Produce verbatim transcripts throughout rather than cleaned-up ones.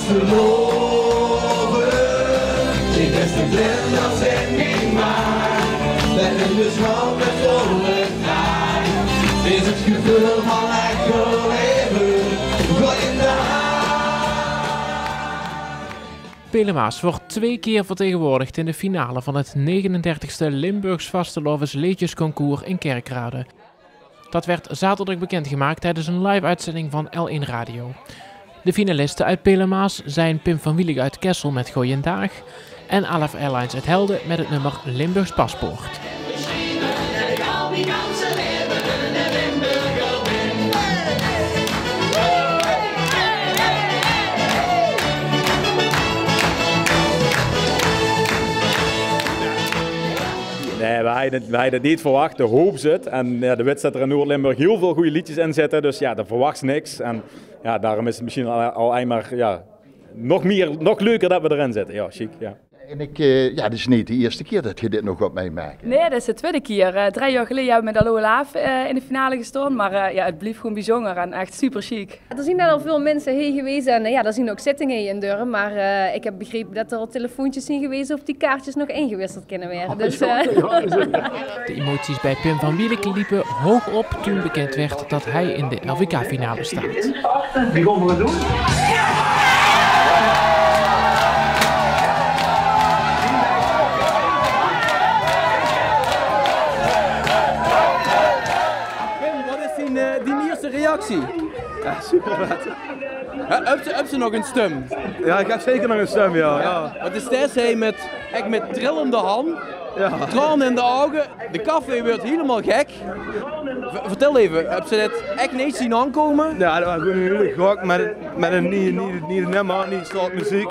Geloven, de beste Vlinders in die maag. Met een dus wel met volle kraag. Is het gevoel van lekker leven. Goeiedag. Pelemaas wordt twee keer vertegenwoordigd in de finale van het negenendertigste Limburgs Vastelaovesleedjesconcours in Kerkrade. Dat werd zaterdag bekendgemaakt tijdens een live-uitzending van L één Radio. De finalisten uit Pelemaas zijn Pim van Wielig uit Kessel met Gooiendaag en Alaaf Airlines uit Helden met het nummer Limburgs Paspoort. Nee, we hadden, we hadden het niet verwacht. De hoop zit. En ja, de wits dat er in Noord-Limburg heel veel goede liedjes in zitten. Dus ja, daar verwachts niks. En ja, daarom is het misschien al, al eenmaal, ja, nog meer, nog leuker dat we erin zitten. Ja, chic, ja. En ik, eh, ja, dit is niet de eerste keer dat je dit nog gaat meemaken. Nee, dat is de tweede keer. Eh, drie jaar geleden hebben we met Allo Alaaf, eh, in de finale gestaan. Maar, eh, ja, het blijft gewoon bijzonder en echt super chic. Er zien net al veel mensen heen geweest en, eh, ja, er zien ook zittingen heen in Durham. Maar, eh, ik heb begrepen dat er al telefoontjes zien geweest of die kaartjes nog ingewisseld kunnen worden. Dus, eh, De emoties bij Pim van Wielig liepen hoog op toen bekend werd dat hij in de L V K-finale staat. Die gaan we doen. Pim, wat is die, eh, die eerste reactie? Ja, super vet. Hè, höbs se, höbs se nog ein stum? Ja, ik heb zeker nog een stem, ja. Ja. Want de steis hie met, echt met trillende hand, tranen in de ogen. De café werd helemaal gek. Vertel even, höbs se dit echt neet zien aankomen? Ja, dat was gewoon een hele gok met, met een niet, niet, niet nummer, niet soort muziek.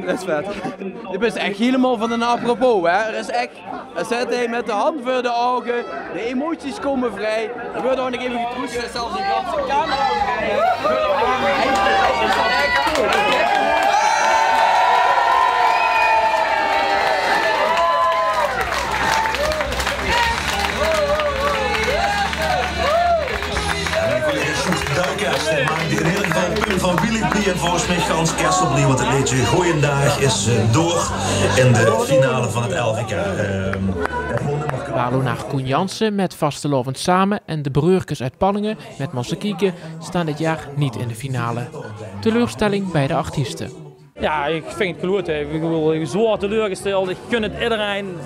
Dat is vet. Je bent echt helemaal van een apropos, hè? Er is echt Hij zit hie met de hand voor de ogen. De emoties komen vrij. Er wordt ook nog even getroest. Er is zelfs een ganse camera vrij. En collega Sjoerd Duikers, die maakt in ieder geval Pim van Wielig blij en volgens mij gans Kessel blij, want het leedje Gooiendaag is, eh, door in de finale van het L V K. Ehm, Walonaar Koen Jansen met Vastelaovend Same en de Breurkes uit Panningen met Mosse Kieken staan dit jaar niet in de finale. Teleurstelling bij de artiesten. Ja, ik vind het kloot, hè. Ik bedoel, ik ben zwaar teleurgesteld. Ik gun het iedereen.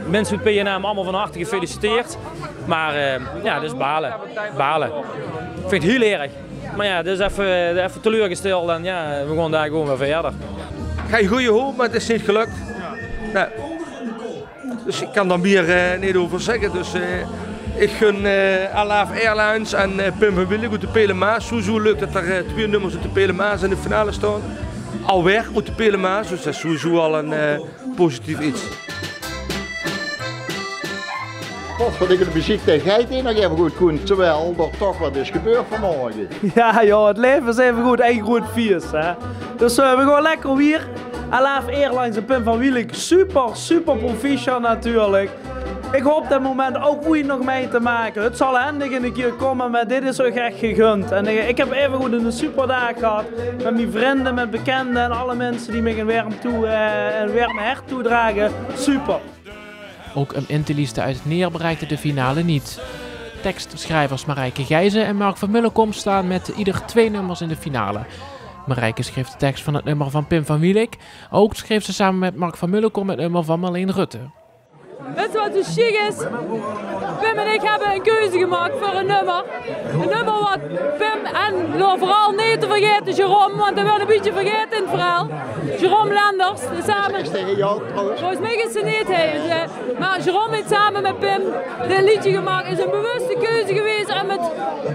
Mensen uit P N M allemaal van harte gefeliciteerd. Maar, eh, ja, dat is balen. Balen. Ik vind het heel erg. Maar ja, dus even, even teleurgesteld en ja, we gaan daar gewoon weer verder. Geen goede hoop, maar het is niet gelukt. Nee. Dus ik kan daar meer, eh, niet over zeggen. Dus, eh, ik gun, eh, Alaaf Airlines en, eh, Pim van Wielig uit de Pelemaas. Sowieso leuk dat er, eh, twee nummers uit de Pelemaas in de finale staan. Alweer uit de Pelemaas, dus dat is sowieso al een, eh, positief iets. Potverdikke, de muziek, die geit hie nog even goed, Koen, terwijl er toch wat is gebeurd vanmorgen. Ja, joh, het leven is even goed, een groot feest, hè. Dus, eh, we gaan lekker weer. Alaaf Airlines en Pim van Wielig, super, super proficiat natuurlijk. Ik hoop dit moment ook ooit nog mee te maken. Het zal eindig een keer komen, maar dit is ook echt gegund. En ik, ik heb even goed een super dag gehad met mijn vrienden, met bekenden en alle mensen die mij een warm toe, eh, een warm hart toedragen. Super. Ook Em Inteliste uit Neer bereikte de finale niet. Tekstschrijvers Marijke Gijzen en Mark van Mullenkom staan met ieder twee nummers in de finale. Marijke schreef de tekst van het nummer van Pim van Wielig. Ook schreef ze samen met Mark van Mullenkom het nummer van Marleen Rutte. Weet je wat zo chic is? Pim en ik hebben een keuze gemaakt voor een nummer. Een nummer wat Pim en, nou, vooral niet te vergeten Jérôme, want hij werd een beetje vergeten in het verhaal. Jérôme Lenders, samen. Is tegen jou trouwens? Volgens mij is ze niet, hè. Ze, maar Jérôme heeft samen met Pim dit liedje gemaakt. Is een bewuste keuze geweest om het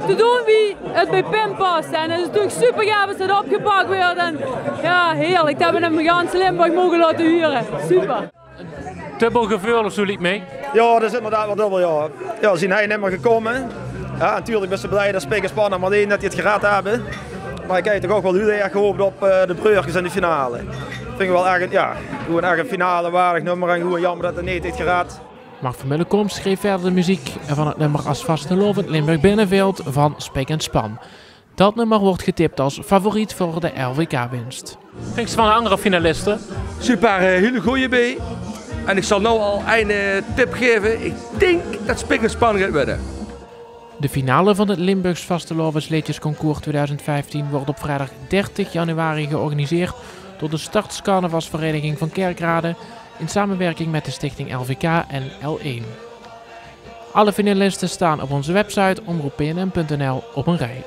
te doen wie het bij Pim past. En het is natuurlijk super gaaf als het opgepakt wordt. En ja, heerlijk. Dat hebben we hem gans Limburg mogen laten huren. Super. Dubbel geveul of zo, liek mij. Ja, dat is inderdaad wel dubbel, ja. Ja, zien hij niet meer gekomen. Ja, natuurlijk ben ze blij dat Spik en Span en Marleen dat die het gered hebben. Maar ik heb toch ook wel heel erg gehoopt op, eh, de Breurkes in de finale. Vind ik wel echt, ja, gewoon echt een finale waardig nummer en gewoon jammer dat het niet heeft gered. Mark van Mullenkom schreef verder de muziek van het nummer As Vastelaovend Limburg Binnenvilt van Spik en Span. Dat nummer wordt getipt als favoriet voor de L V K-winst. Wat vinjs se van de anger finaliste? D'r zien 'n paar eh, hiel gooj bie. En ich zal noe al eine eh, tip gaeve. Ich dink det 't spik en span geit waere. De finale van het Limburgs Vastelaovesleedjesconcours tweeduizend vijftien wordt op vrijdag dertig januari georganiseerd door de Stadscarnavalsvereniging van Kerkrade in samenwerking met de stichting L V K en L één. Alle finalisten staan op onze website omroeppnm.nl op een rij.